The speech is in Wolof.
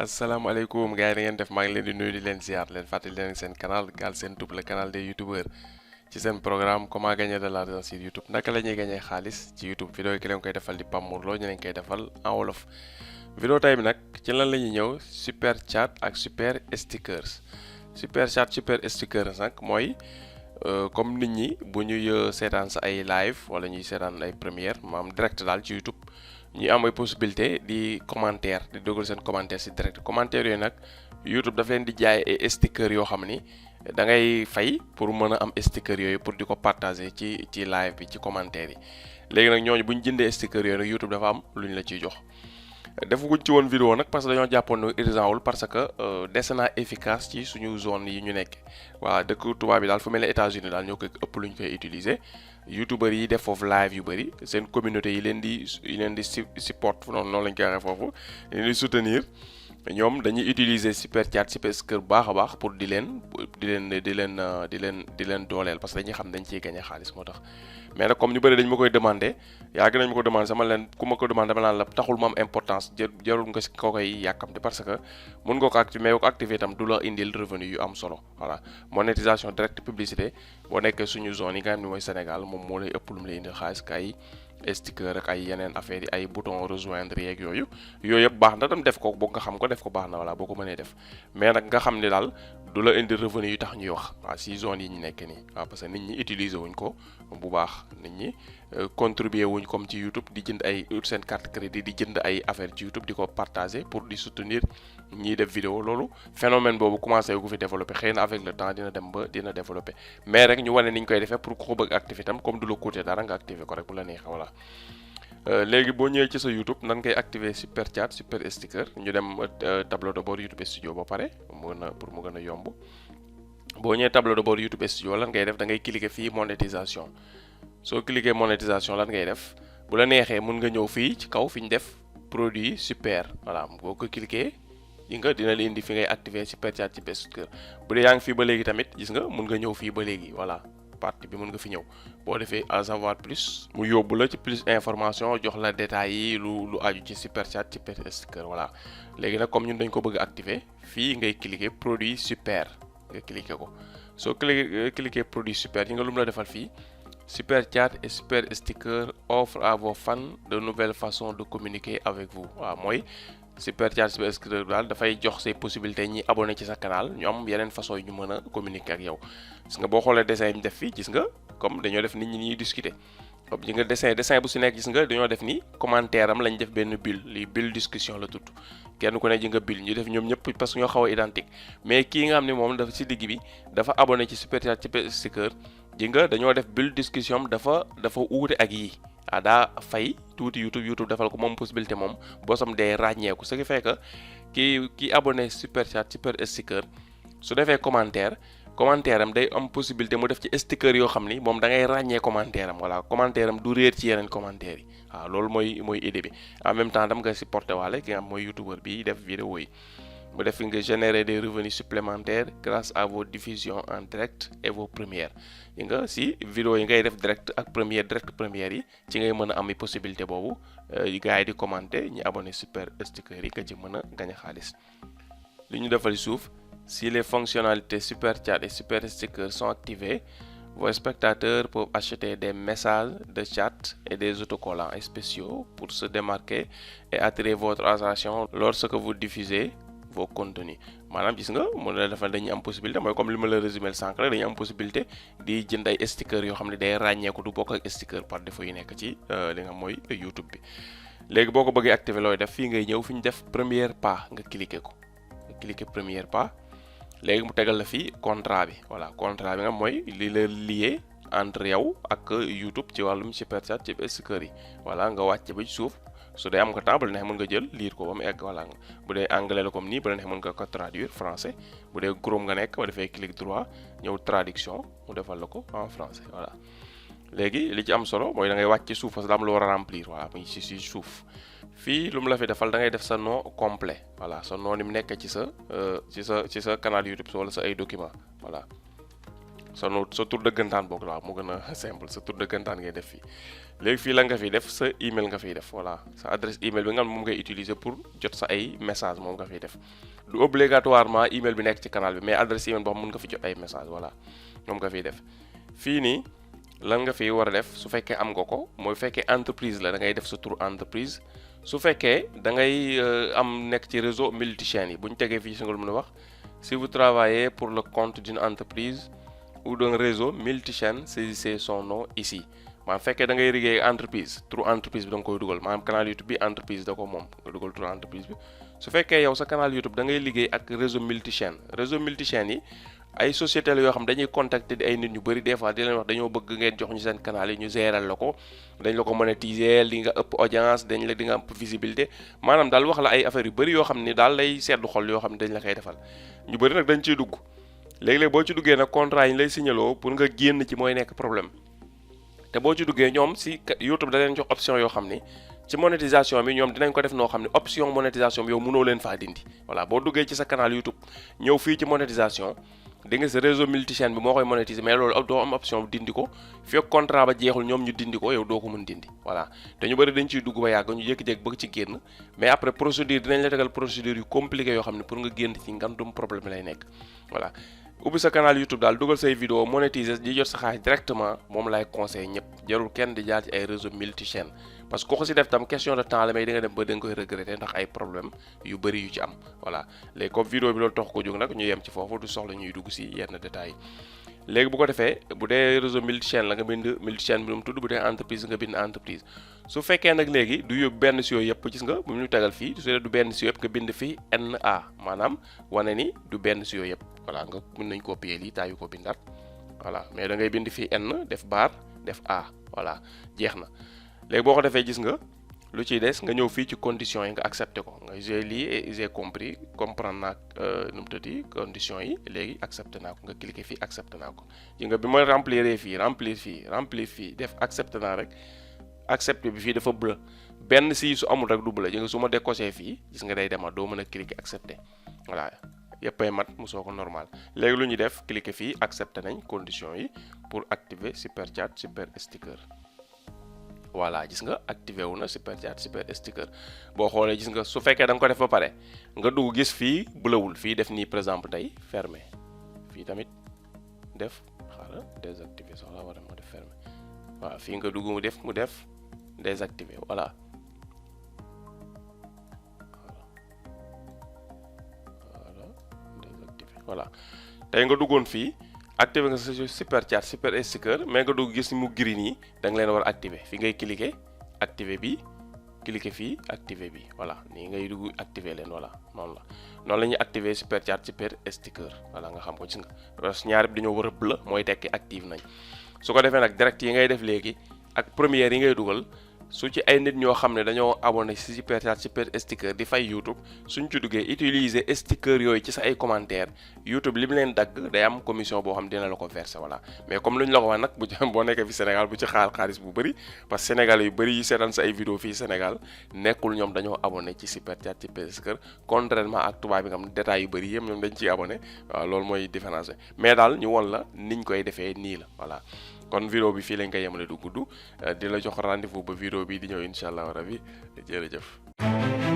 asalaamaaleykum gars yi da ngeen def maa ngi leen di nuyu di leen ziar leen fàttali leen seen canal Galsen Tube le canal des youtubeurs ci seen programme comment gagner de l'argent sur YouTube naka la ñuy gagner xaalis ci YouTube vidéo yi ki leen koy defal di Pape Mor Lo ñu leen koy defal en wolof. vidéo tey bi nag ci lan la ñuy ñëw super chat ak super stickers super chat super stickers nag mooy comme nit ñi bu ñuy seetaan sa ay live wala ñuy seetaan ay première maam direct daal ci YouTube. ñu am ay possibilité di commentaire di dugal seen commentaire ci direct commentaire yooyu nag YouTube daf leen di jaay ay sticker yoo xam ni da ngay fay pour mën a am sticker yooyu pour di ko partager ci live bi ci commentaire yi léegi nag ñooñu bu ñu jëndee sticker yooyu nag YouTube dafa am lu ñu la ciy jox. defaguñ ci woon vidéo nag parce que dañoo jàppoon ne urgent wul parce que des na efficace ci suñu zone yi ñu nekk voilà dëkk tubaab bi daal fu mel ne États-Unis daal ñoo koy ëpp lu ñu koy utiliser. youtubeurs yi def foofu live yu bëri seen communauté yi leen di support noonu lañ koy waxee foofu leen di soutenir ñoom dañuy utiliser super chat super sticker bu baax a baax pour di leen dooleel parce que dañuy xam dañ ciy gagné xaalis moo tax. mais nag comme ñu bëri dañ ma koy demandé yàgg nañ ma ko demandé sama leen ku ma ko demandé dama naan la taxul mu am importance jarul nga si ko koy yàkkamte parce que mun nga ko activer mais boo ko activer itam du la indil revenu yu am solo voilà monétisation directe publicité boo nekkee suñu zone yi nga xam ne mooy Sénégal moom moo lay ëpp lu mu lay indil xaalis kay sticker ak ay yeneen affaires yi ay bouton rejoindre yeeg yooyu yëpp baax na tam def ko boo nga xam ko def ko baax na voilà boo ko mënee def mais nag nga xam ne daal du la indi revenu yu tax ñuy wax waaw si zone yi ñu nekk nii waaw parce que nit ñi utiliser wuñ ko bu baax nit ñi contribuer wuñ comme ci YouTube di jënd ay seen carte crédit di jënd ay affaire ci YouTube di ko partager pour di soutenir ñiy def vidéo loolu phénomène boobu commencé gu fi développé xëy na avec le temps dina dem ba dina développé mais rek ñu wane ni ñu koy defee pour ko bëgg activer tam comme du la coûter dara nga activer ko rek bu la neexee voilà. léegi boo ñëwee ci sa YouTube nan ngay activer super chat super sticker ñu dem tableau de bord YouTube Studio ba pare pour mu gën a yomb boo ñëwee tableau de bord YouTube Studio lan ngay def da ngay cliquer fii monétisation soo cliquer monétisation lan ngay def bu la neexee mun nga ñëw fii ci kaw fi ñu def produit super voilà boo ko cliquer yi nga dina la indi fi ngay activer super chat super sticker bu dee yaa ngi fii ba léegi tamit gis nga mun nga ñëw fii ba léegi voilà. partie bi mën nga fi ñëw boo defee en savoir plus mu yóbbu la ci plus information jox la détails yi lu aju ci super chat super sticker voilà léegi nag comme ñun dañ ko bëgg a activer fii ngay cliquer produit super nga cliquer ko soo cliquer produit super yi nga lu mu la defal fii super chat et super sticker offre à vos fans de nouvelles façons de communiquer avec vous waaw mooy super chat super sticker daal dafay jox say possibilités ñi abonné ci sa canal ñu am yeneen façon yi ñu mën a communiquer ak yow gis nga boo xoolee dessin yi ñu def fii gis nga comme dañoo def nit ñi ñuy discuter comme ñi nga dessin bu si nekk gis nga dañoo def ni commentaire am lañ def benn bulle lii bulle discussion la tudd kenn ku ne ji nga bulle ñu def ñoom ñëpp parce que ñoo xaw a identique mais kii nga xam ne moom dafa si digg bi dafa abonné ci super chat super sticker ji nga dañoo def bulle discussion dafa uute ak yii daa fay tuuti YouTube defal ko moom possibilité moom boosam day ràññeeku ce qui fait que kii abonné super chat super sticker su defee commentaire am day am possibilité mu def ci sticker yoo xam ni moom da ngay ràññee commentaire am voilà commentaire am du réer ci yeneen commentaire yi waaw loolu mooy idée bi en même temps dam nga supporté waale ki nga xam mooy youtubeur bi def vidéo yi mu def nga générer des revenus supplémentaires grâce à vos diffusions en direct et vos premières yi nga si vidéo yi ngay def direct première yi ci ngay mën a am possibilité boobu gars yi di commenter ñi abonné super sticker yi nga ci mën a gañ xaalis li ñu defal suuf si les fonctionnalités super chat et super sticker sont activées vos spectateurs peuvent acheter des messages de chat et des autocollants spéciaux pour se démarquer et attirer votre attention lorsque vous diffusez vos contenus maanaam gis nga mu la defal dañuy am possibilité mooy comme li ma la résumé sànq rek dañuy am possibilité di jënd ay sticker yoo xam ne day ràññeeku du bokk ak sticker par défaut yi nekk ci li nga mooy YouTube bi léegi boo ko bëggee activer looy def fii ngay ñëw fi ñu def premier pas nga cliquer ko nga cliquer premier pas léegi mu tegal la fii contrat bi voilà contrat bi nga mooy li la lié entre yow ak YouTube ci wàllum super chat ci sticker yi voilà nga wàcc ba ci suuf su dee am nga temps bu la neex mën nga jël lire ko ba mu egg voilà bu dee anglais la comme nii bu la neex mën nga ko traduire français bu dee Chrome nga nekk ba defee clic droit ñëw traduction mu defal la ko en français voilà léegi li ci am solo mooy da ngay wàcc ci suuf parce que am lu war a remplir voilà muy si suuf fii lu mu la fi defal da ngay def sa nom complet voilà sa nom ni mu nekk ci sa canal YouTube wala sa ay document voilà sa tur dëggantaan boog la mu gën a simple sa tur dëggantaan ngay def fii léegi fii la nga fiy def sa email nga fiy def voilà sa adresse email bi nga xam moom ngay utiliser pour jot sa ay message moom nga fiy def du obligatoirement email bi nekk ci canal bi mais adresse email boo xam mën nga fi jot ay message voilà moom nga fiy def fii nii lan nga fi war a def su fekkee am nga ko mooy fekkee entreprise la da ngay def sa tur entreprise su fekkee da ngay am nekk ci réseau multichaîne yi bu ñu tegee fii si nga mën a wax si vous travaillez pour le compte d'une entreprise ou d'un réseau multichaîne saisissez son nom ici maanaam fekkee da ngay liggéey entreprise tur entreprise bi da nga koy dugal maanaam canal YouTube bi entreprise da ko moom nga dugal tur entreprise bi su fekkee yow sa canal YouTube da ngay liggéey ak réseau multichaîne yi ay société la yoo xam dañuy contacter ay nit ñu bëri des fois di leen wax dañoo bëgg ngeen jox ñu seen canal yi ñu géral la ko dañ la ko monétiser li nga ëpp audience di nga ëpp visibilité maanaam daal wax la ay affaires yu bëri yoo xam ni daal lay seddu xol yoo xam ne dañ la koy defal ñu bëri nag dañ ciy dugg léegi-léeg boo ci duggee nag contrat yi ñu lay signaloo pour nga génn ci mooy nekk problème te boo ci duggee ñoom si YouTube da leen jox option yoo xam ni ci monétisation bi ñoom dinañ ko def noo xam ne option monétisation bi yow mënoo leen faa dindi voilà boo duggee ci sa canal YouTube ñëw fii ci monétisation di nga sa réseau multichaîne bi moo koy monétiser mais loolu doo am option dindi ko fekk contrat ba jeexul ñoom ñu dindi ko yow doo ko mën dindi voilà te ñu bëri dañ ciy dugg ba yàgg ñu jékki-jékki bëgg ci génn mais après procédure dinañ la tegal procédure yu compliqué yoo xam ne pour nga génn ci ngandum problème lay nekk voilà ubbi sa canal YouTube daal dugal say vidéo monétiser di jot sa xaalis directement moom lay conseil ñëpp jarul kenn di jaar ci ay réseau multichaîne parce que ko si def tam question de temps la mais di nga dem ba da nga koy regretter ndax ay problème yu bëri yu ci am voilà léegi comme vidéo bi loolu tax ko jóg nag ñu yem ci foofu du soxla ñuy dugg si yenn détails yi léegi bu ko defee bu dee réseau multichaîne la nga bind multichaîne bi nu mu tudd bu dee entreprise nga bind entreprise su fekkee nag léegi du yóbbu benn si yooyu yëpp gis nga bu ñu tegal fii su dee du benn si yooyu yëpp nga bind fii NA maanaam wane ni du benn si yooyu yëpp voilà nga mën nañ copier lii taayu ko bindaat voilà mais da ngay bind fii N def bar def A voilà jeex na léegi boo ko defee gis nga lu ciy des nga ñëw fii ci conditions yi nga accepté ko nga j'ai lu et j'ai compris comprendre naa nu mu tëddi conditions yi léegi accepté naa ko nga cliquer fii accepté naa ko gis nga bi ma remplir fii def accepté naa rek accepté bi fii dafa bleu benn si su amul rek du bleu gis nga su ma décoché fii gis nga day dema doo mën a cliquer accepté voilà yëppay mat mu soo ko normal léegi lu ñuy def cliquer fii accepté nañ conditions yi pour activer super chat super sticker voilà gis nga activé wu na super chat super sticker boo xoolee gis nga su fekkee da nga ko def ba pare nga dugg gis fii bulawul fii def nii par exemple tey fermé fii tamit def xaaral désactivé soxla war ma def fermé waaw fii nga dugg mu def désactivé voilà désactivé voilà tey nga duggoon fii activé nga sa super chat super sticker mais nga dugg gis mu green yi da nga leen war a activé fi ngay cliquer activé bi cliquer fii activé bi voilà nii ngay dugg activé leen voilà noonu la ñuy activé super chat super sticker voilà nga xam ko gis nga parce que ñaar bi dañoo war a bleu mooy tekki active nañ su ko defee nag direct yi ngay def léegi ak première yi ngay dugal su ci ay nit ñoo xam ne dañoo abonné si super chat super sticker di fay YouTube suñ ci duggee utiliser sticker yooyu ci sa ay commentaire YouTube li mu leen dagg day am commission boo xam dina la ko verser voilà mais comme lu ñu la ko wax nag bu boo nekkee fi Sénégal bu ci xaalis bu bëri parce que Sénégal yu bëri yi seetaan sa ay vidéo fii Sénégal nekkul ñoom dañoo abonné ci super chat super sticker contrairement ak tubaab bi nga xam ne détails yu bëri yëpp ñoom dañ ciy abonné waaw loolu mooy différence mais daal ñu won la niñ koy defee nii la voilà kon vidéo bi fii lañ koy yemale du gudd di la jox rendez-vous ba vidéo bi di ñëw incha allah rabi jërëjëf